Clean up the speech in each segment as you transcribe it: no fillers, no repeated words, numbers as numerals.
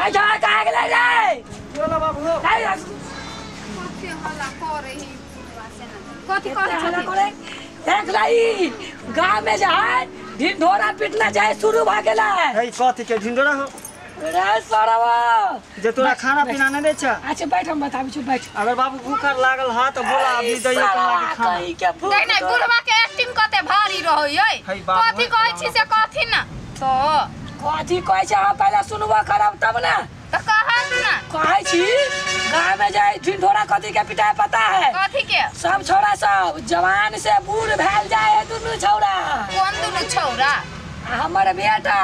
रे जा का गेलै रे बोला बाबू हो कथी हल्ला करे ही कथी कहै हल्ला करे देख लई गांव में जाए ढिंढोरा पिटना जाए शुरू भ गेलै। हे कथी के ढिंढोरा हो रे सरवा जे तोरा खाना पीना नहीं दे छ। अच्छा बैठ हम बताबै छी बैठ। अगर बाबू भूख लागल ह त बोला अभी दैयो कमा के खाना। नहीं नहीं बुढ़वा के एक्टिंग कते भारी रहै यै कथी कहै छी से कथी ना तो कथी कहै छी अहाँ पहले सुनबो करब तब ना त कहत ना। कहै छी गांव में जाए ढिंढोरा कथी के पिटाए पता है कथी के सब छोरा सब जवान से बूढ़ भेल जाए है दुनू छौरा। कोन दुनू छौरा? हमर बेटा।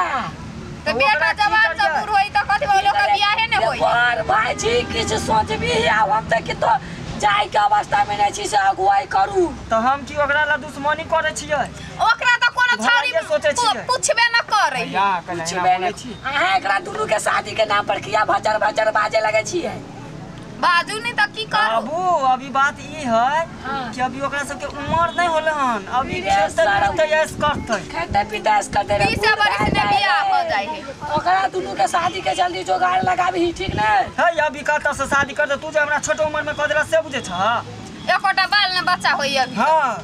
त बेटा जवान से बूढ़ होई त कथी होई लोग के बियाहे ने होई। पर भाई जी किछ सोचबी आब हम त कि तो जाय के अवस्था में नै छी से अगुवाई करू त हम की ओकरा ला दुश्मनी करे छियै? ओकरा त कोनो छौरी पूछबे न करे। पूछबे न छी अहाँ एकरा दुनू के शादी के नाम पर किया भजर भजर बाजे लगे छियै? बाजू नहीं त की करू बाबू। अभी बात ई है कि अभी ओकरा सब के उम्र नहीं होले हन अभी खेते पीते ऐश करते खेते पीते ऐश करते 20 बरस में बियाह हो जाए है। ओकरा दुनू के शादी के जल्दी जोगाड़ लगाबी ठीक ने? हे अभी कत से शादी कर दे तू जे हमरा छोट उम्र में क देला से बुझे छ एकोटा बाल ने बच्चा होई अभी। हां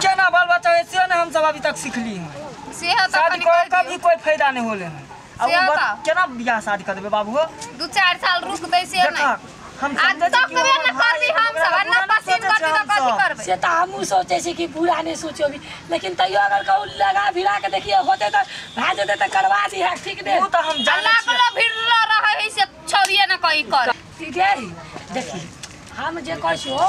केना बाल बच्चा है से ने हम सब अभी तक सिखली है से त शादी करे कभी कोई फायदा नहीं होले हन। अब केना बियाह शादी कर देबे बाबू? 2-4 साल रुक दे से नहीं हम समझे कि न करबी हम सब न पसीन करबी त कथी करबे से त हमहु सोचे छी कि बुरा नहीं सोचो भी लेकिन तैयो अगर कहू लगा भिड़ा के देखिए होते त भा जेते त करवा दी है ठीक ने। उ त हम जाने छी लागलो भिड़लो रहे है से छौरिए न कहीं कर ठीक है। देखी हम जे कहै छी हो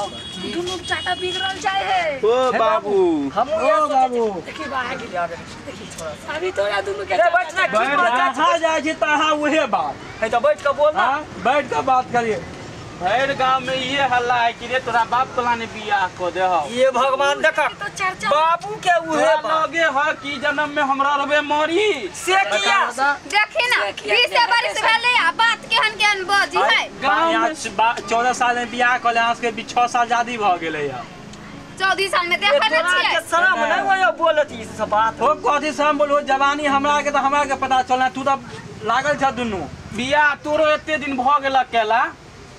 दुनू चाटा बिगड़ल जाय है। ओ बाबू हम ओ बाबू देखी बा गेल देखी छोरा अभी तोरा दुनू के बैठ ना कहाँ जाय छी तहाँ उहे बात है त बैठ के बोल ना बैठ के बात करिए। भैर गांव में ये हल्ला है कि रे तोरा बाप तोला ने बियाह क दे हो। ये भगवान देखा बाबू के उहे लगे ह कि जन्म में हमरा रहबे मरी से किया देखी ना 20 बरस भेलै आ बात केहन केहन बजी है। गांव में 14 साल में बियाह क ले अहाँ के 6 साल जादी भ गेलै है 14 साल में देखै नै छियै शरम नै होय बोलत ई सब बात हो कथी शरम बोलहो जवानी हमरा के त हमरा के पता चलना तू त लागल छ दुनू बियाह तोरो एते दिन भ गेल केला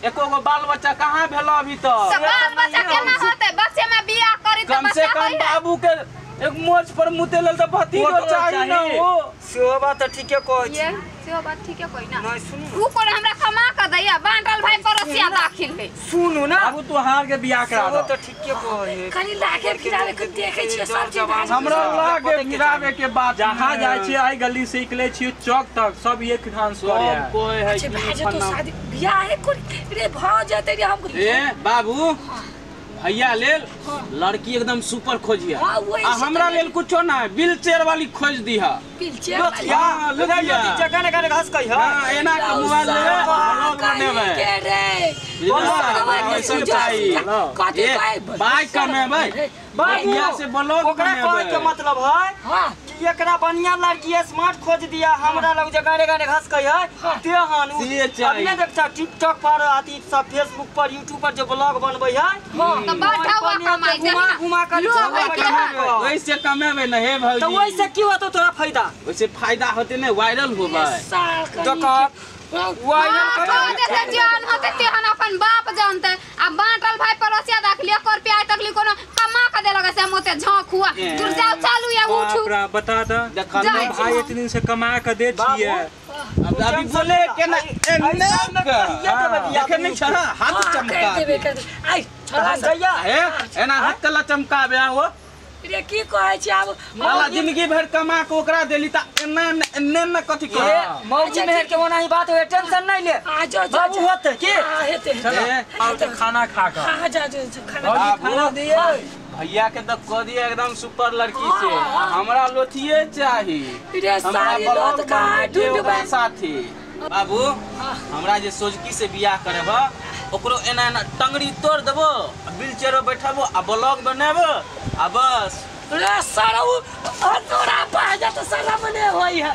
एको गो बाल बच्चा कहाँ भेल अभी तक? सब बाल बच्चा केना होते बच्चे में बियाह करी त कम से कम बाबू के एक मोछ पर मुते लेल त भतीजो चाही न हो। सेहो बात त ठीके कहै छी ये सेहो बात ठीके कहै ना। नहीं सुनू उ कोन हमरा कमा के दैया बांटल भाई पड़ोसिया दाखिल है सुनू ना बाबू तू हार के बियाह करा दो त ठीके कहै खाली लागे फिरावे के देखै छी सब चीज हमरा लागे फिरावे के बाद जहां जाय छी आई गली से निकले छी चौक तक सब एक डांस करे है कोई है कि भाई तो शादी बियाह है कोई रे भ जते रे हमको। ए बाबू भैया लेल लड़की एकदम सुपर खोजिया आ हमरा लेल कुछो ना व्हील चेयर वाली खोज दीहा। व्हील चेयर वाली हां लुधिया जगह ने घास कही हां एना के मोबाइल लेबे ब्लॉग बनेबे के रे कथी कहै बाइक कमेबै भैया से ब्लॉग ओकरा कहै के मतलब है हां कि एकरा बढ़िया लड़की स्मार्ट खोज दिया हमरा लग जे गाने गाने घास कही है तेहन अभी ने देखता टिकटॉक पर अथी सब फेसबुक पर यूट्यूब पर जो ब्लॉग बनबै है त बैठा हुआ कमाई घुमा घुमा कर ओइसे कमेबै न हे भौजी त ओइसे की होतो तोरा फायदा? ओइसे फायदा होते ने वायरल होबै देखा वायरल कर देते जान होते तेहन अपन बाप जानते आ बांटल भाई पड़ोसिया दाखली एक रुपया तकली कोनो कमा के देलक से हम ओते झांक हुआ दूर जाओ चालू या उठू। बाप रे बता त भाई इतने दिन से कमा के दे छियै अब अभी बोले के ना एने देखे नहीं छना हाथ चमका देबे कर आई छोरा भैया हे एना हाथ कला चमकाबे हो रे की कहै छी आब माला जिंदगी भर कमा के ओकरा देली त एना एने न कथी कर मौजी मेहर के ओना ही बात होय टेंशन नहीं ले आ जा बाबू होते की हेते चल तो खाना खा के हां जा जा खाना खाना दिए भैया के त कह दिए एकदम सुपर लड़की से हमरा लोथिए चाही रे सारी लोथ का ढूंढबे साथी बाबू हमरा जे सोजकी से बियाह करब ओकरो एना एना टंगड़ी तोड़ देबो व्हील चेयर पर बैठाबो आ ब्लॉग बनाबो आ बस रे सारा उ तोरा पाजा त सारा मने होई है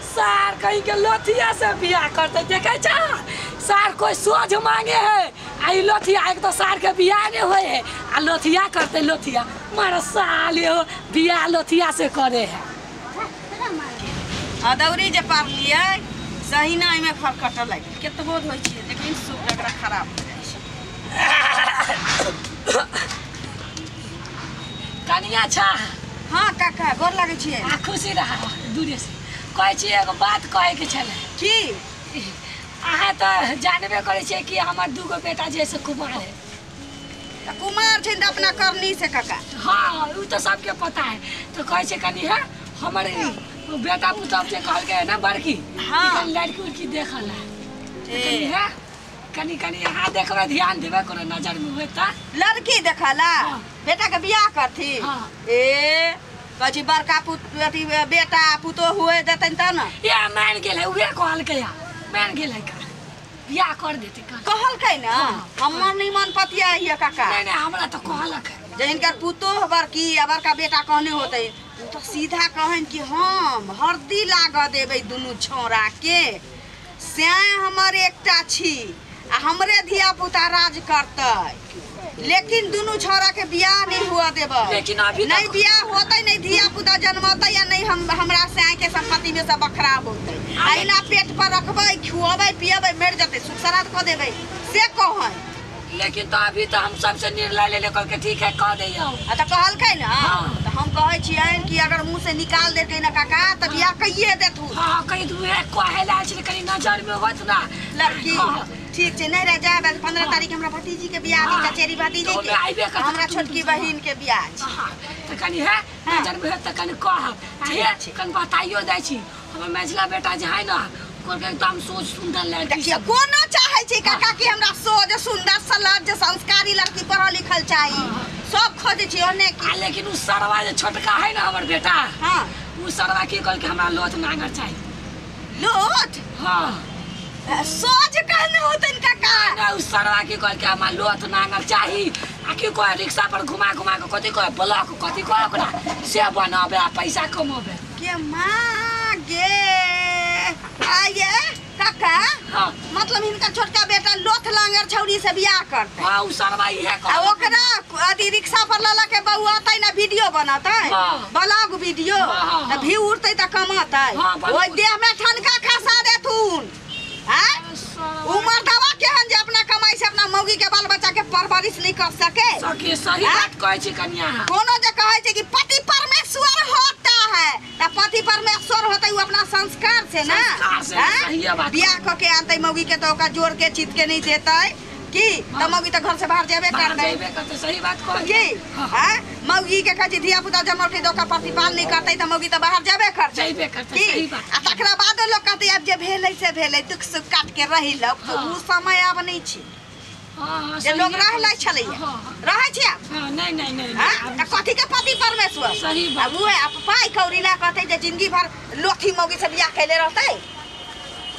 सार कहीं के लोथिया से बियाह करते देखे छा सार कोई सोझ मांगे है आ ई लोथिया एक तो सार के बियाह नहीं होए है आ लोथिया करते लोथिया मारा साले हो बियाह लोथिया से करे है अदौरी जे पारलियै सही ना एहिमे खरखट लागि केतबो धोइ छियै लेकिन सूप डगरा खराब हो जाइ छै। कनिया छा। हाँ काका गोर लागै छियै। आ खुशी रहा दूरे से कहै छियै एगो बात कहै के छलै। की? अहाँ तऽ जानबे करै छियै कि हमर दूगो बेटा जे से कुमार है। तऽ कुमार छै तऽ अपना करनी से काका। हाँ उ तऽ सबके पता है। तऽ कहै छै कनी है हमर बेटा पुतहु जे कहलकै है ना बड़की। हाँ। लड़की उड़की देखल है कनी है कनी कनी अहाँ देखबै ध्यान देबै कोनो नजर में होय तऽ लड़की देखला। हाँ। बेटा के बियाह करथी। हाँ। ए कहै छी बड़का पुत अथी बेटा पुतोहु हुए देतनि तब ने। ये मान गेलै उहे कहलकै या मान गेलै का बियाह कर देतै कहलकै ना। हमर निमन पतिया हिय काका। नहीं नहीं हमरा तऽ कहलक जे हिनकर पुतोह बड़की आ बड़का बेटा कहने होतै उ तऽ सीधा कहन कि हम हरदी लागऽ देबै दुनू छौड़ा के सैं हमर एकटा छी आ हमरे धिया पुता राज करतै लेकिन दुनू छौड़ा के बियाह नहीं हुआ देबै। लेकिन अभी नहीं बियाह होतै नहीं धिया पुता जन्मतै या नहीं हम हमरा सैं के संपत्ति में सब बखरा होतै। अहिना पेट पर रखबै खुअबै पियबै मरि जेतै सुख श्राद्ध कऽ देबै से कहै। लेकिन तो अभी तो हम सबसे निर्णय ले ले करके ठीक है कह दैयौ। आ तऽ कहलकै ना। हाँ। तऽ हम कहै छियनि कि अगर मुँह से निकाल देलकै ना काका तऽ बियाह कहिए देथुन। हाँ कही दुए कहे ला छै कनी नजर में होत ना लड़की। हाँ। ठीक छै नहीं रह जाए 15 तारीख हमरा भतीजी के बियाह छै चचेरी भतीजी तो के आइबे करतै हमरा छोटकी बहिन के बियाह छै। हाँ तऽ कनी है नजर में होत तऽ कनी कहब ठीक कनी बताइयो दै छी हमर मझिला बेटा जे है ना ओकर एकदम सोच सुंदर लड़की देखिए कोनो चाहै छै काका कि हमरा सोच सुंदर सलज्ज संस्कारी लड़की पढ़ल लिखल चाही सब खोजै छी ओने की। लेकिन उ सरवा जे छोटका है ना हमर बेटा। हाँ। उ सरवा की कहलकै हमरा लोथ नांगर चाही। लोथ? हाँ। सोच कहने होतनि काका। ना उ सरवा की कहलकै हमरा लोथ नांगर चाही आ की कहै रिक्शा पर घुमा घुमा के कथी कहै ब्लॉक कथी कहै ओकरा से बनाबे आ पैसा कमाबे। के माँ गे आये काका। हाँ। मतलब हिनका छोटका बेटा लोथ लांगर छौड़ी से बियाह करतै। हाँ उ सरवा इहे आ कहलकै। ओकरा अथी रिक्शा पर लऽ लऽ के बौआतै ना वीडियो बनतै। हाँ। Blog video. हाँ, तऽ भी उड़तै तऽ कमातै। हाँ, ओहि देह में ठनका खसा देथुन। आँय उमर दवा केहन जे अपना कमाई से अपना मौगी के बाल बच्चा के परवरिश नहीं कर सके। सखी सही बात कहै छी कनिया। कोनो जे कहै छै कि पति परमेश्वर होता है तऽ पति परमेश्वर होतै उ अपना संस्कार से ना। संस्कार से, सही बात। बियाह कऽ के आनतै मौगी के तऽ ओकरा जोड़ के चित के नहीं देतै की तऽ मौगी तऽ घर से बाहर जेबे करतै। सही बात कहै की आँय मौगी के कहै छै धिया पुता जन्मलकै तऽ ओकरा प्रतिपाल नहीं करतै तऽ मौगी तऽ बाहर जेबे करतै। जेबे करतै सही बात। आ तकरा बाद लोग कहतै आब जे भेलै से भेलै दुख सुख काट के रहि लौ तऽ उ समय आब नहीं छै। हाँ, जे लोग रहलै छलैया रहै छै आब। हाँ, नहीं नहीं नहीं हाँ तऽ कथी के पति परमेश्वर। सही बात। आ उहे पाइ कौड़ी ला कहतै जे जिंदगी भर लोथी मौगी से बियाह कैले रहतै।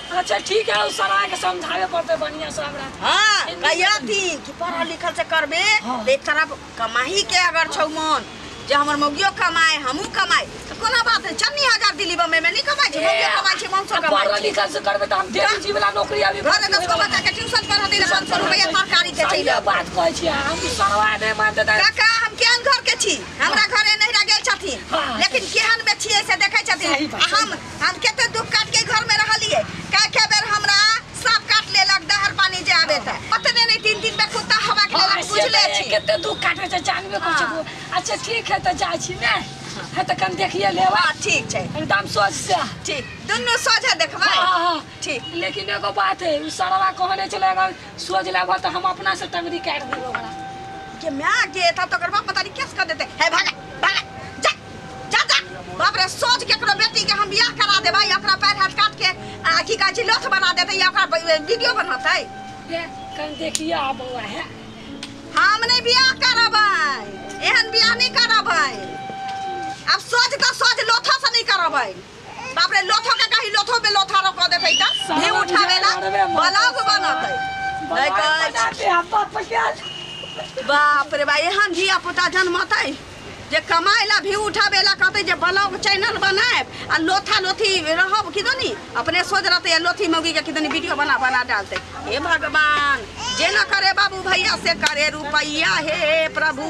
अच्छा ठीक है उ सरवा के समझावे पड़तै बढ़िया से हमरा। हाँ कहियथिन कि पढ़ल लिखल से करबे हाँ। एक तरफ कमाही के अगर छौ मन जे हमर मौगियो कमाए हमहूँ कमाए तऽ कोना बात है 54,000 दिल्ली बम्बई में नहीं कमाइ छै मौगियो कमाइ छै 500 कमाइ पढ़ल छै। लिखल से करबे तऽ हम डेली जी वाला नौकरी अभी घरे 10 गो बच्चा के ट्यूशन पढ़ा दै 500 रुपया तरकारी के सही चलि बात कहै छी हम सरवा नहीं मानते तऽ काका हम केहन घर के छी हमरा घरे नहिरा गेल छथिन। हाँ। लेकिन केहन में छियै से देखै छथिन। सही बात, आ हम कते दुख काट के घर में रहलियै कै कै बेर हमरा सांप काट लेलक दहर पानी जे आबे तऽ ओतने नहीं 3-3 बेर कुत्ता हवा के लेलक बुझले छी कते दुख काटे छै जानबे करै छै। अच्छा ठीक है तऽ जाइ छी ने है तऽ कन देखिए लेबा। हाँ ठीक छै एकदम सोच से ठीक दुनू सोझे देखबै। हाँ, ठीक। लेकिन एगो बात है उ सरवा कहने छलै अगर सोच लेबह तऽ हम अपना से टंगरी काटि देबै ओकरा। के माय गे तब तो ओकर बाप पता नहीं केस कर देते है भागा भागा जा जा जा बाप रे सोच केकरो बेटी के हम बियाह करा देबै ओकरा पैर हाथ काट के आ की कहै छै लोथ बना देतै या ओकरा वीडियो बनतै। ये कन देखिए आ बौआ है हम नहीं बियाह करबै एहन बियाह नहीं करबै अब सोच तऽ सोच लोथो से नहीं करबै बाप रे लोथो के कही लोथो पे लोथा रोक देतै तऽ भी उठावेला ब्लॉग बनतै नहीं कहै बाप रे बा एहन धिया पुता जन्मतै जे कमाइला भी उठावेला कहतै जे ब्लॉग चैनल बनाएब आ लोथा लोथी रहब किदनी अपने सोच रहतै लोथी मौगी के किदनी वीडियो बना बना डालतै। हे भगवान जे न करे बाबू भैया से करे रुपैया हे प्रभु।